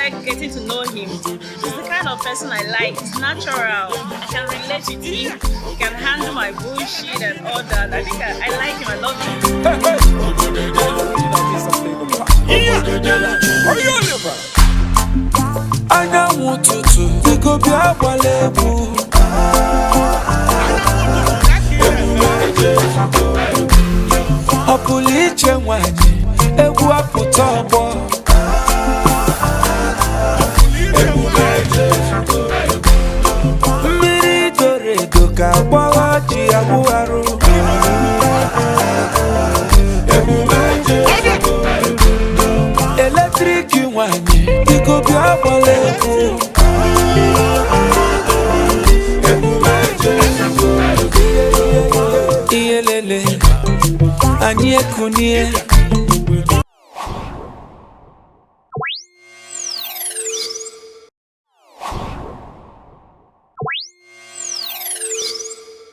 started getting to know him, he's the kind of person I like. He's natural. I can relate with him. He can handle my bullshit and all that. I think I like him. I love him. Anyanwụ ụtụtụ, biko bịa gbala egwu. Ọ pụrụ iche nwanyị, egwu apụta ọgbọ. Mmiri doro edo ka agbọghọ ji agbụgharụ. Eletrik nwanyị, biko bịa gbala egwu. Ihe lele, anyị ekunie.